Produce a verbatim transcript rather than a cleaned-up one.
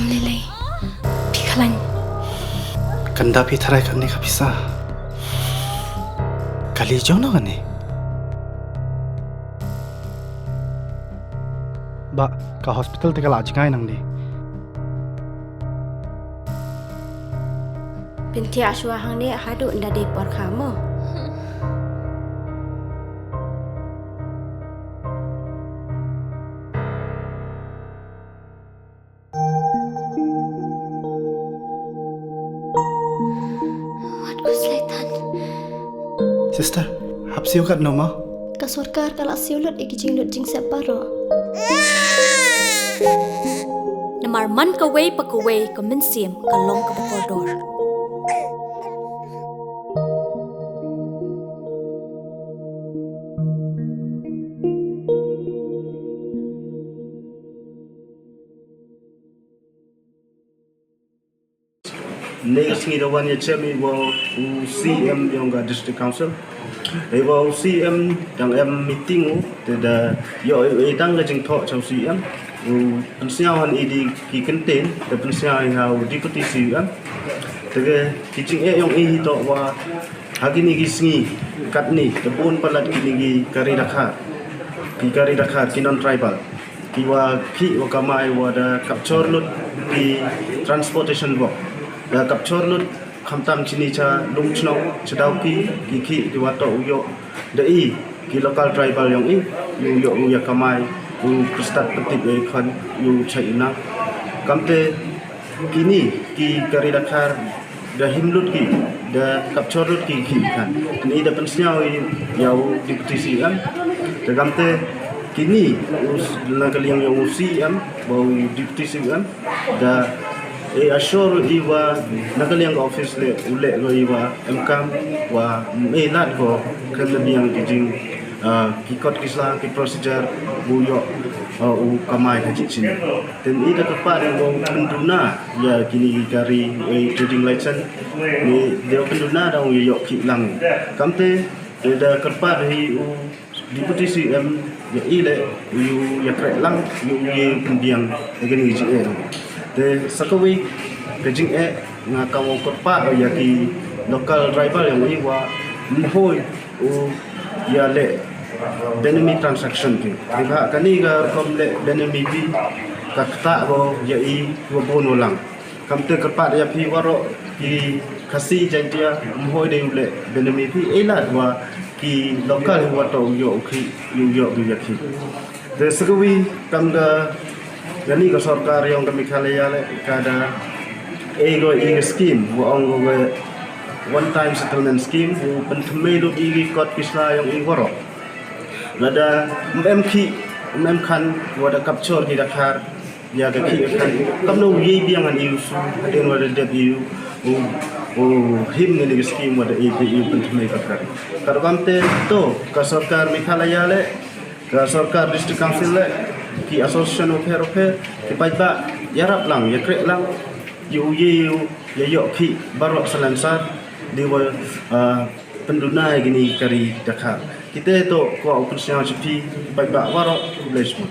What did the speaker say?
Lele, phi khlañ. Kanda phi tharai kani ka pisa. Kali jong no kani. Ba, ka hospital te ka la jngai nang di. Pynthia shwa hangne haduh nda dei por kha mo. Wat ku slaitan. Sister, hap siew kat no ma? Ka sorkar ka la siew lut i ki jinglut jingsep baroh. Namar man kawei pa kawei ka mynsiem ka long kaba kordor. Next ngi da wan ya chem i wa u C M yong ka District Council. I wa u C M dang em meeting u, te da yoh i dang ka jingthoh cha u C M. U pynsñiaw han i di ki kyntien, te pynsñiaw i ha u Deputy C M. Te ki jingeh yong i hi toh wa ha kini ki sngi katni, te bun palat kini ki kari dakhar, ki kari dakhar, ki non-tribal, ki wa khih wa kamai wa da capture lut ki transportation work, da capture lut khamtam chini cha Lumchnong, cha Dawki, ki khih ki wa toh u yoh da i ki local tribal yong i, u yoh u ya kamai, u pynstat pyntip ya i khon, u chait u nang. Kamte kini ki kari dakhar da him lut ki, da capture lut ki ki kan. Ni da pynsñiaw i ya u Deputy C M. Te kamte kini u s-, na ka liang ya u C M, wa u Deputy C M, da e assure i wa na ka liang ka office le u leh ko i wa emkam wa me lad ko khlem da biang ki jing, ah, ki kot ki sla, ki procedure, bu yoh, ah, u kamai ha chi chini. Te i da kyrpad i wow pynduna ya kini ki kari, eh, trading license. Ni da pynduna da u yoh ki lang. Kamte, eh, da kyrpad hi u Deputy C M ya i le u ya kreh lang, u ya pynbiang ya kini ki jingeh. Te sa kawei ka jingeh nga ka wow kyrpad ya ki local tribal yong i wa mhoi u ya le benami transaction ki. Ri ha kani ka rukom le benami phi ka kata ko ya i wa bun wa lang. Kamte kyrpad ya phi waroh ki Khasi Jaintia mhoi de u le benami phi e lad wa ki local hi wa toh u yoh u khih, u yoh u ya khih. Te sa kawei kam da kani ka sorkar yong ka Meghalaya le ka da e ko i ka scheme wa ong ko ka one time settlement scheme, u pynthymmai lut i ki kot ki sla yong i waroh. Lada ym em khih, ym em khan, wa da capture ki dakhar ya ka khih ka khan, kamno u ye biang han i u su hadien wa da dep i u, u, u him kani ka scheme wa da e phi i u pynthymmai ka kar. Ka rukom te to ka sorkar Meghalaya le, ka sorkar District Council le, ki association waphær waphær, ki paidbah yarap lang, ya kreh lang, ya u ye, ya u ya yoh khih baroh salonsar, di wa, ah, pynduna ya kini kari dakhar. Kite to ko u pynsñiaw cha phi paidbah waroh, khublei chibun.